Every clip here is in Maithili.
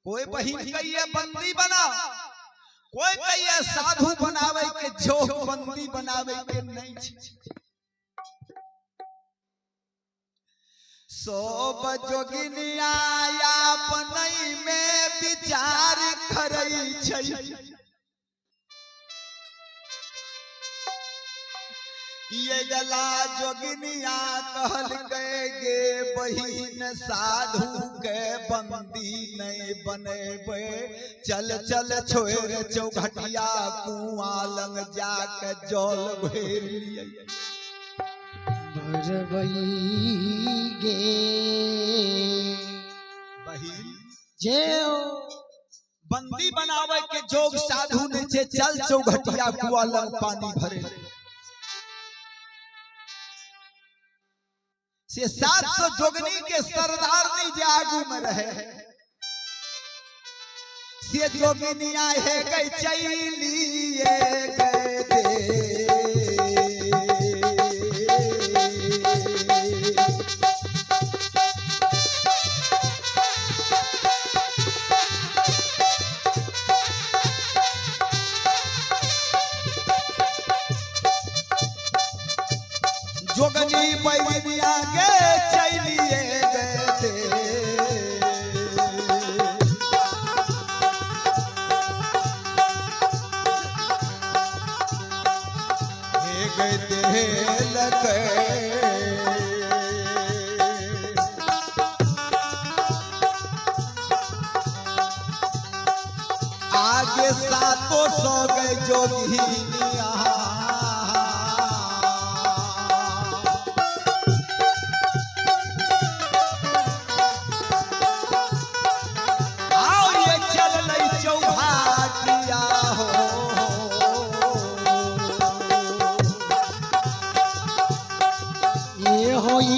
कोई बहिन कहिए बंदी बना, कोई कहिए साधु बनावे के जोग बंदी बनावे के नहीं छे। सब जोगिनिया अपनई में विचार करई छै। ये गला जोगिनिया कहलकै गे बहिन साधु के बंदी नहीं बनेबे, चल चल छोड़ चौघटिया कुआं लंग जाके जल भर लिये। भरबई गे बहिन जे बंदी बनावे के जोग साधु ने छे, चल चौघटिया कुआं लंग पानी भरे। से 700 जोगनी के सरदार नहीं जे आगू में रहे, से जोगिनिया है गई चलिए गए दे। जोगनी बैनिया के चलिए गए दे। हे गए देलकै। आगे 700 गए जोगिनिया। आओ ये चल लई चौभाटिया हो। ये होई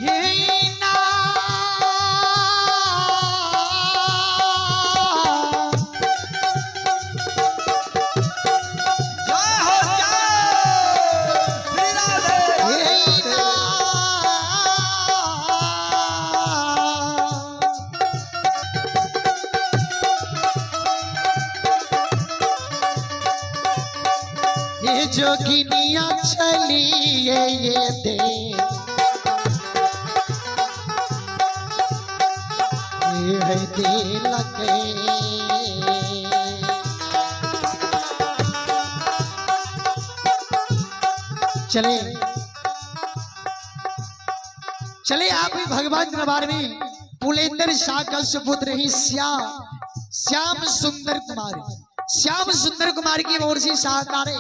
हे ना जय हो जय श्री राधे। हे ना ये जोगिनिया चलिए ये दे ये है दिल के। चले चले आप भी भगवान दरबार में पुलेंद्र शाह का सुपुत्र ही श्याम श्याम सुंदर कुमार, श्याम सुंदर कुमार की ओर से शाहकारे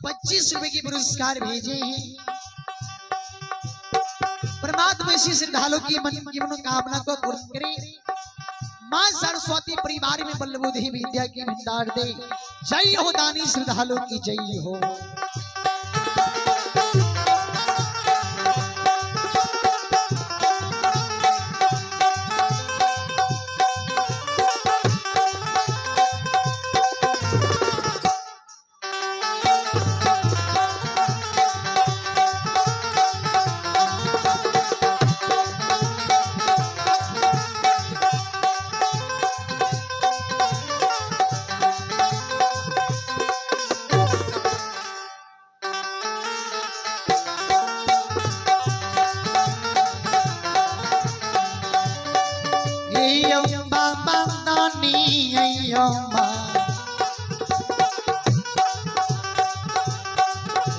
25 रुपए की पुरस्कार भेजे हैं। परमात्मा इसी श्रद्धालु की मन की मनोकामना को पूर्ण करे। मां सरस्वती परिवार में बलबुद्धि विद्या की भंडार दे। जय हो दानी श्रद्धालु की जय हो। अम्बा नानी अम्बा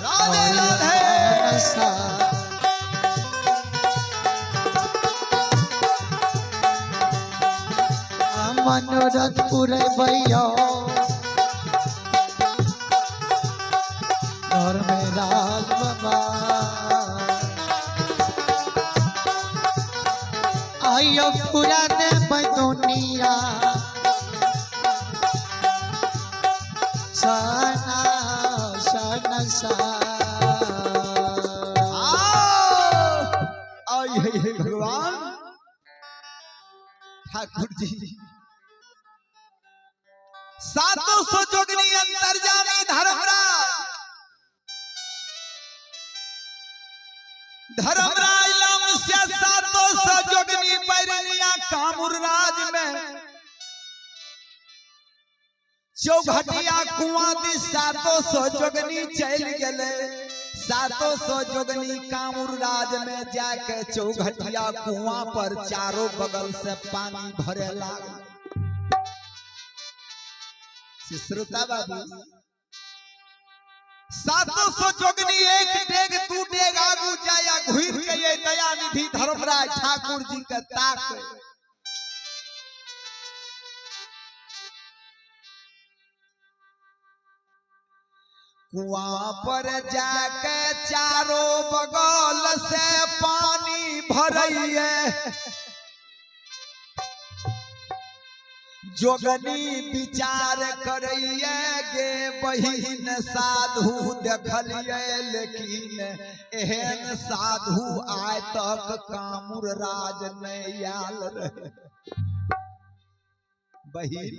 राधे राधे। मनोरथ पुरबैया घर में राज बाबा आइयो पूरा देबै दुनिया सना सना सा। आओ आई हे हे भगवान ठाकुर जी। 700 जोगनी अंतर्जामी धर्मराज धर्मराज लम से सातो सौ जोगनी बैरनिया कामुर राज में चौघटिया कुआं दी 700 जोगनी चल गए। 700 जोगनी कामुर राज में जाके चौघटिया कुआं पर चारों बगल से पानी भरे लागल। श्रोता बाबू 700 जोगनी एक डेग दू डेग आगू जाया घुर के ये दयानिधि धर्मराज ठाकुर जी के ताक। कुआं पर जाके चारों बगल से पानी भरैये जोगनी विचार करैये गे बहिन साधु देखलिए लेकिन एहन साधु आय तक कामुर राज नहीं आयल रहे। बहिन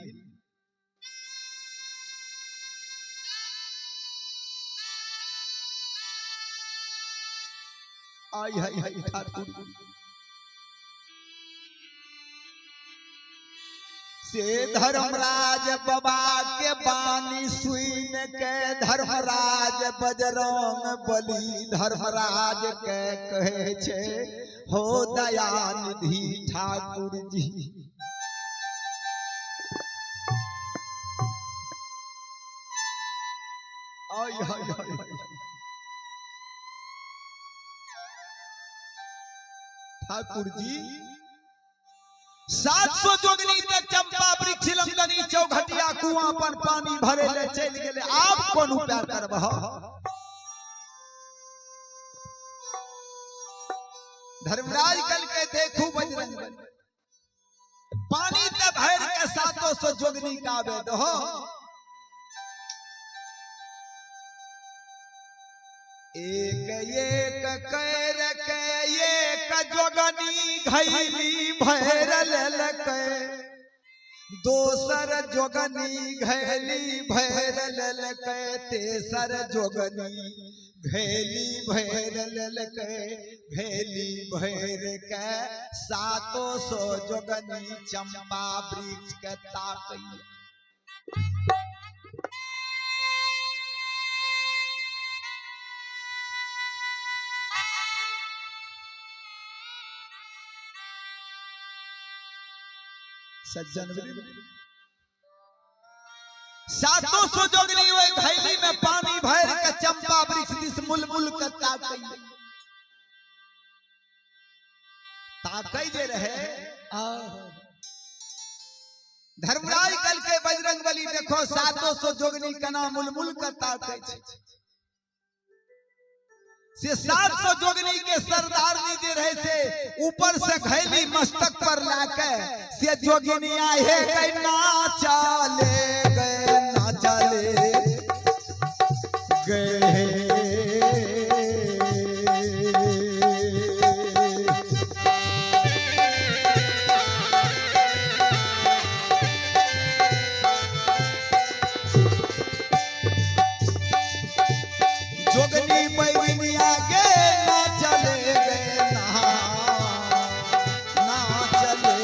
आई हाय हाय ठाकुर से धर्मराज बाबा के बानी सुन के धर्मराज बजरंग बली धर्मराज के कहे छे हो दयानिधि ठाकुर जी। आई हाय हाय ठाकुर जी 700 जोगनी ते चंपा वृक्ष लंगनी चौघटिया कुआं पर पानी भरे ले चल गेले। आप कोन उपाय करबह? धर्मराज कल के देखू बजरंग बली पानी ते भर के 700 जोगनी का आबे दहो। एक एक कर के एक जोगनी घैली भर लेलकै दोसर जोगनी घैली भर लेलकै तेसर जोगनी घैली भर लेलकै घैली भर के 700 जोगनी चंपा वृक्ष के ताकैया। सज्जन 700 जोगनी ओहि घैली में पानी भर के चंपा वृक्ष दिस मुलमुल के ताकै ताकै जे रहे। धर्मराज कल के बजरंग बली देखो 700 जोगनी कना मुलमुल के ताकै से 700 जोगनी के सरदारनी जे रहे से ऊपर से घैली मस्तक पर लाके से जोगिनिया हे गए ना चले गए ना चले गए। जोगनी बैगनिया गे ना चले गए ना ना चले।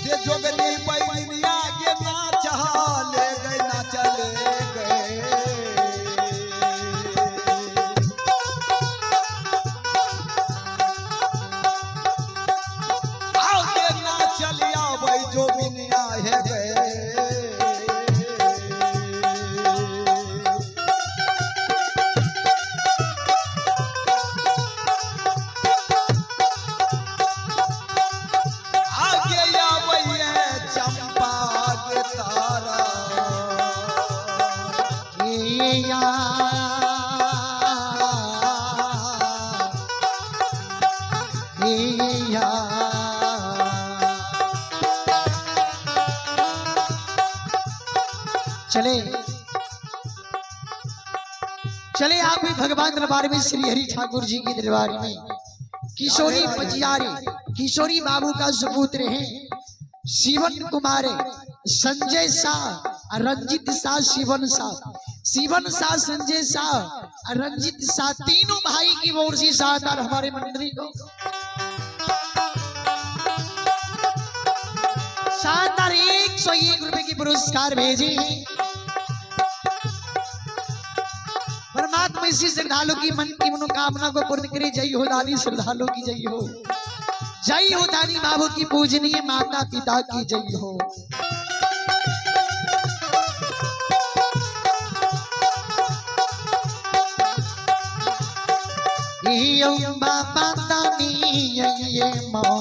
से जोगनी बैगनिया गे ना चले गए ना चले गए। जोगिनिया है गए आगे आवे चंपा के तारा चले चले आप भी भगवान दरबार में श्री हरि ठाकुर जी के दरबार में किशोरी पजियारी। किशोरी बाबू का सुपुत्र है शिवन कुमार, संजय शाह, रंजित शाह, शिवन शाह, शिवन शाह, संजय शाह, रंजित शाह, तीनों भाई की ओर से शानदार हमारे मंडली को शानदार 101 रुपए की पुरस्कार भेजे हैं। परमात्मा इसी श्रद्धालु की मन की मनोकामना को पूर्ण करे। जय हो दानी श्रद्धालु की जय हो, जय हो दानी बाबू की पूजनीय माता पिता की जय हो। बाबा दानी ये माँ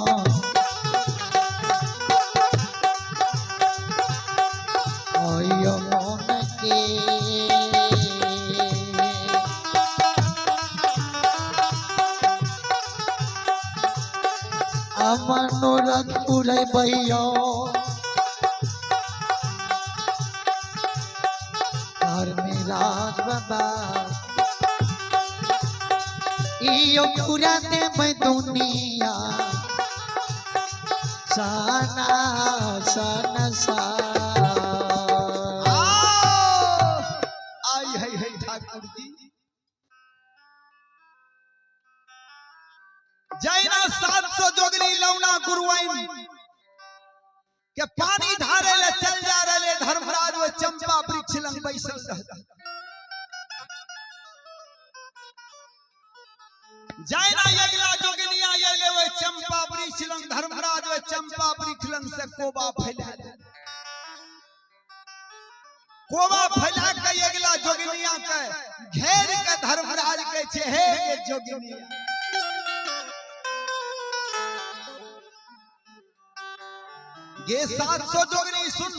मन के मनोरथ पुरैबैयो घर में राज बाबा इयो पूरा देबै दुनिया सना सना सा। आई है है ठाकुर जी जैना 700 जोगनी लौना गुरुआइन के पानी धारे ले चल जा रहे धर्मराज वो चंपा वृक्ष लंग बैसल रह। जैना अगला जोगनिया अले वो चंपा वृक्ष लंग धर्मराज वो चंपा वृक्ष लंग से कोबा फैला कोबा फैला के अगला जोगनिया के घेर के धर्मराज के छे हे जोगनिया गे 700 जोगनी सुन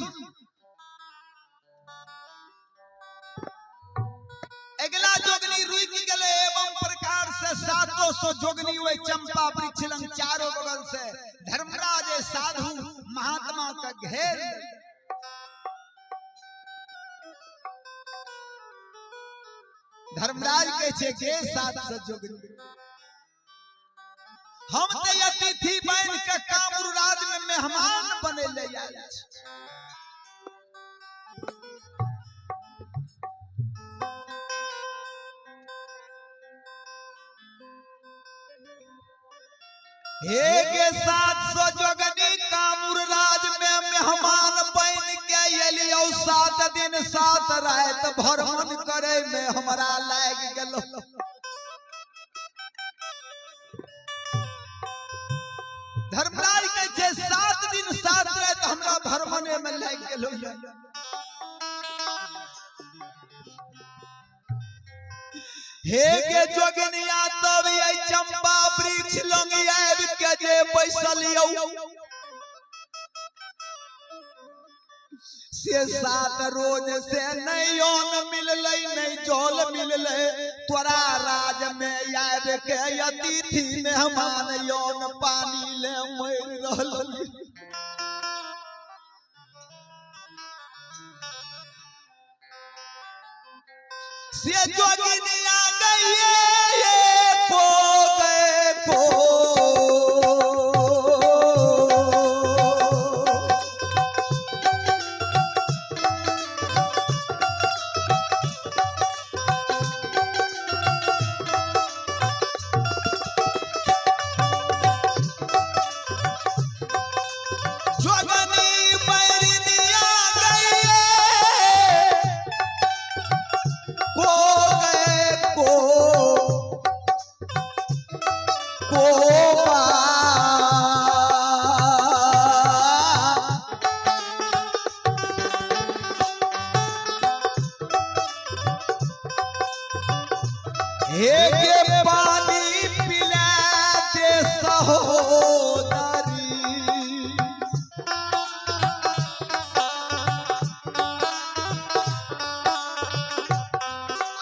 अगला जोगनी रुक गले एवं प्रकार से 700 जोगनी हुए चंपा वृक्ष लंग चारों बगल से धर्मराज साधु महात्मा का घेर। धर्मराज के छे गे 700 जोगनी हम ते अतिथि बन के कामरू राज में मेहमान बने ले आयल छी। हे गे 700 जोगनी कामरू राज में मेहमान बन के एलियो 7 दिन 7 रात भ्रमण करे में हमरा लाग गेलो। धर्मराज कहै छै 7 दिन 7 रात हमरा भ्रमणे में लागि गेलो। हे गे जोगनिया तब ये चंपा वृक्ष लंग आबि के जे बैसल यौ से 7 रोज से नहीं अन्न मिललै नहीं जल मिललै तोरा राज में आबि के अतिथि मेहमान यौन पानी ले मरि रहल। से जोगिनिया गइए को गए को हे पानी पिला दे सहोदरी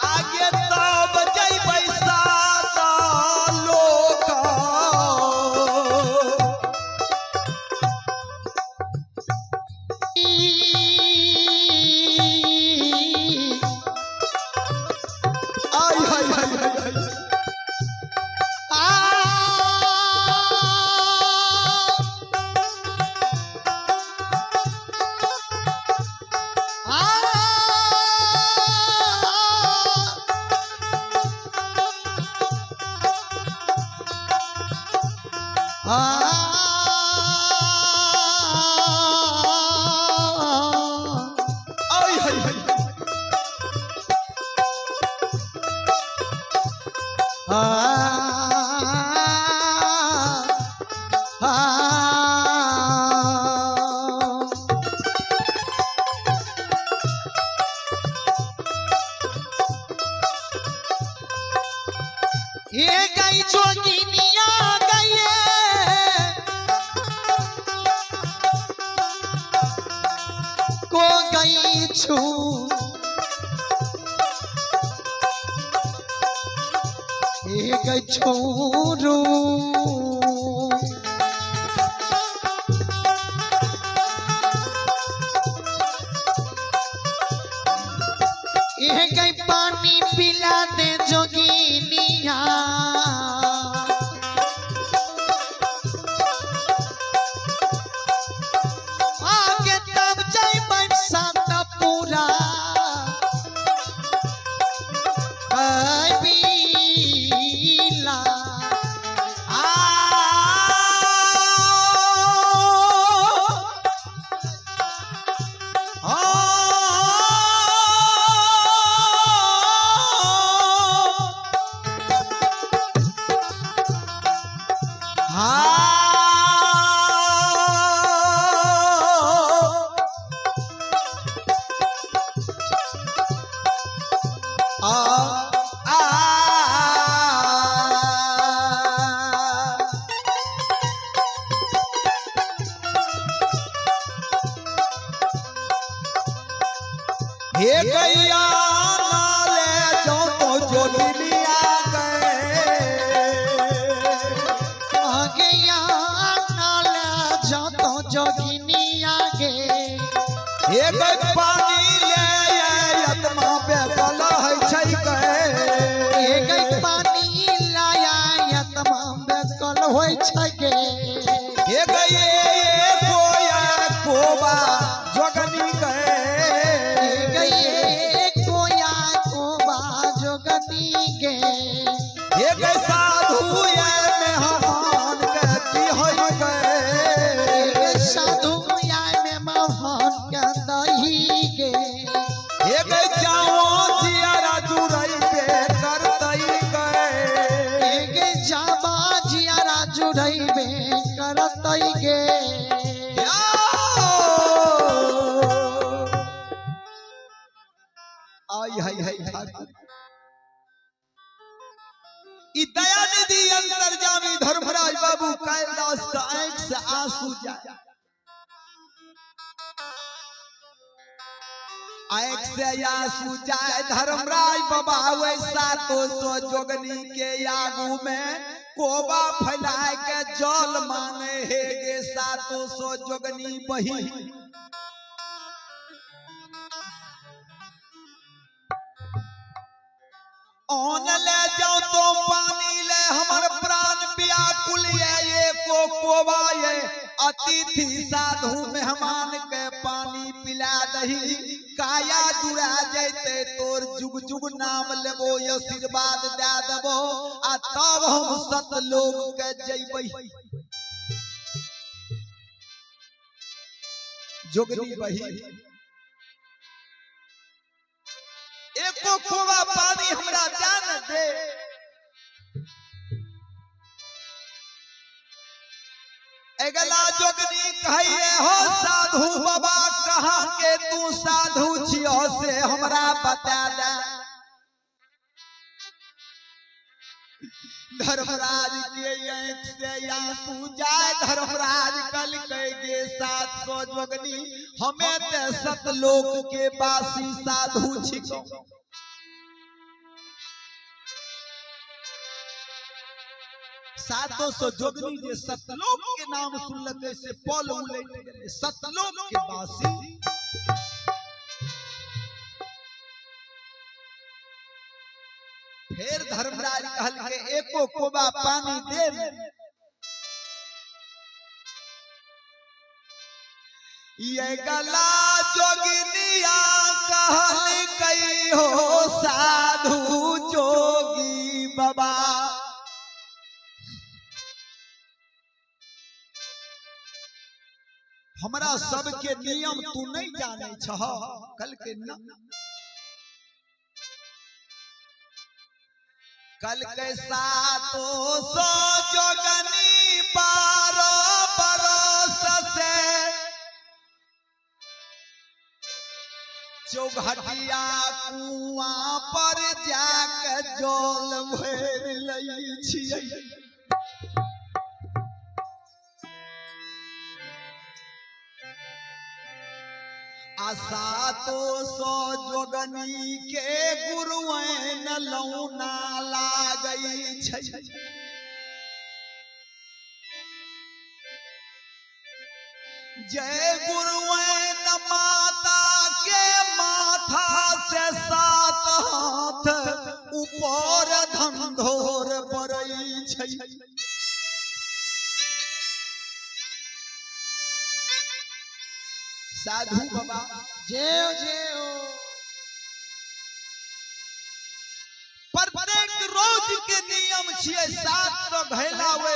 आगे तब जइबै सात लोक आई हाय हाय हाय। आय हाय हाय। ये गई जोगिनिया गई को गई छू ये गई छोरू। ये गई पानी पिला दे जोगिनिया। आगे तब जाई सात पूरा कबीला। आ हे गैया नाले जो तो जोगिनिया गए। आगे या नाला जातो जोगिनिया गे। हे गई पानी ले आत्मा बेकल है छै गए। ये गई पानी लाया आत्मा बेकल होय छै गे। हे गई कोया कोबा जोगनी गए। ये गई कोया कोबा जोगनी गे। हे गई साधु ये मेहमान के की होय गए। ये गई साधु या में महान के दही गे। हे गई जाओ जियारा जुरई पे करतई गए। ये गई जाबा जियारा जुड़ई में करतई गे। आई हाय हाय ठाकुर ई दयानिधि अंतर्जामी धर्मराज बाबू कालिदास का आंख से आंसू जाए, आंख से आंसू जाए। धर्मराज बाबा वैसा तो सो जोगनी के आगू में कोबा फैलाए के जल मांगे हे गे सातो सो जोगनी बही। ऑन ले जाओ तो पानी ले हमर प्राण व्याकुल ये एको कोबा ये अतिथि साधु मेहमान के पानी पिला दही। काया जुड़ा जैते तोर जुग जुग नाम लेबो आशीर्वाद दे देबो आ तब हम सतलोक के जइबै। जोगनी बही एको कोबा पानी हमरा दान दे। अगला जोगनी कहिए हो साधु बाबा कहाँ के तू साधु छियो से हमरा बता दे। धर्मराज के आँख से आंसू जाए। धर्मराज कल कह गे 700 जोगनी हमें ते सतलोक के बासी साधु छिको। सातों सौ जोगनी जे सतलोक के नाम सुनलकै से पल उलट गेलै। सतलोक के बासी फिर धर्मराज कहलकै एको कोबा पानी दे। ये गला जोगिनिया कहलकै हो साधु जोगी बाबा। हमरा सबके नियम तू नहीं जाने छह। कल के न कल के 700 जोगनी 12 बरस से चौघटिया कुआं पर जाके जल भरि लै छियै। आ 700 जोगनी के गुरुएन लौना लागै छै। जय गुरुएन माता के माथा से 7 हाथ ऊपर धंधोर पड़ै छै। साधु बाबा जय जय हो। प्रत्येक रोज के नियम छियै 700 घैला वे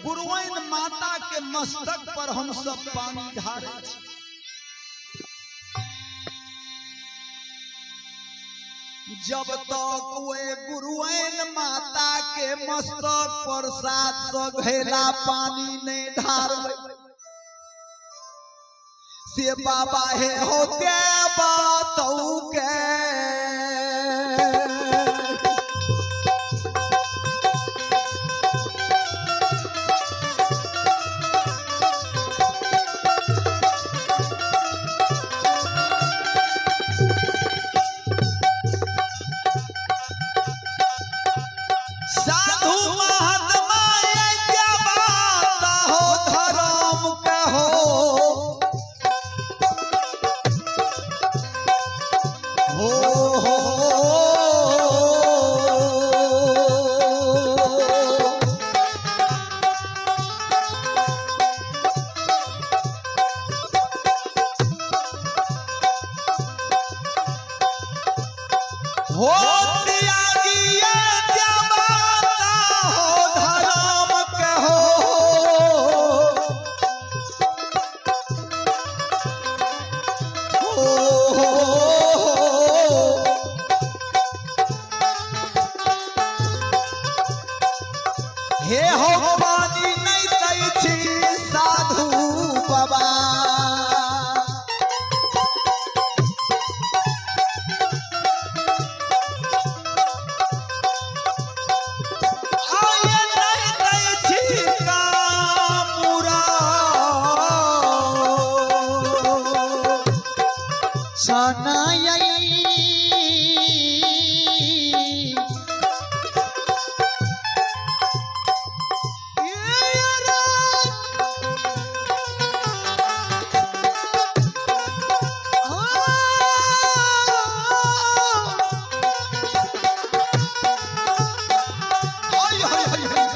गुरुएन माता के मस्तक पर हम सब पानी ढारै छी। जब तक वे गुरुएन माता के मस्तक पर 700 घैला पानी नहीं ढारबै से बाबा हे होते बातौ के। साधु महात्मा ये बात हो धर्म कहो हो हो। हो त्यागिया जमाता हो धर्म कहो हो हो। हे हो पानी नहीं दै छी साधु बाबा। आये नहीं दै छी कामुरा। सनाई हाय हाय हाय हाय।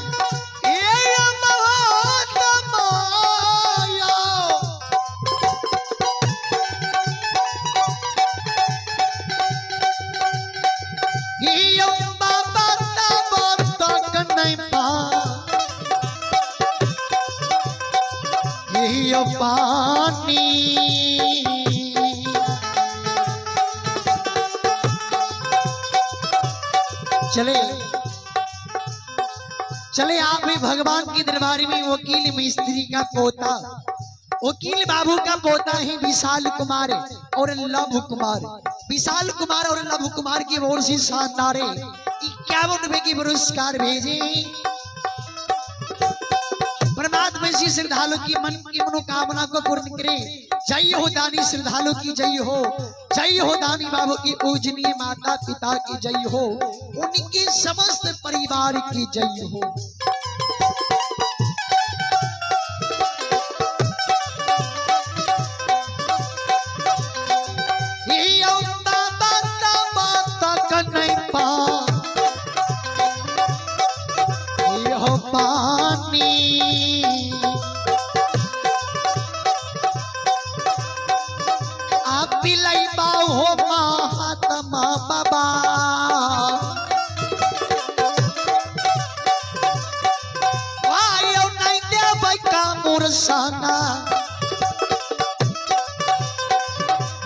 पानी चले चले आप भी भगवान के दरबार में वकील मिस्त्री का पोता, वकील बाबू का पोता ही विशाल कुमार और लव कुमार। विशाल कुमार और लव कुमार की ओर से शानदार 51 रुपए की पुरस्कार भेजे। परमात्मा से श्रद्धालु की मन की मनोकामना को पूर्ण करे। जय हो दानी श्रद्धालु की जय हो, जय हो दानी बाबू की पूजनीय माता पिता की जय हो, उनके समस्त परिवार की जय हो। पानी आप पिलाई बाहो हो महात्मा बाबा, वायो नहीं देव का मुरसाना।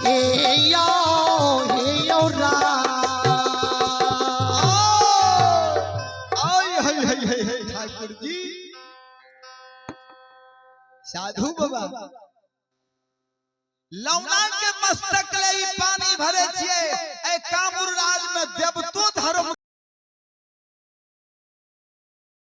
हे यो हे यो राम। आय हाय हाय हाय हाय ठाकुर जी, साधु बाबा लौना के मस्तक ले ई पानी भरे छिए। ए कामुर राज में देवतो धर्म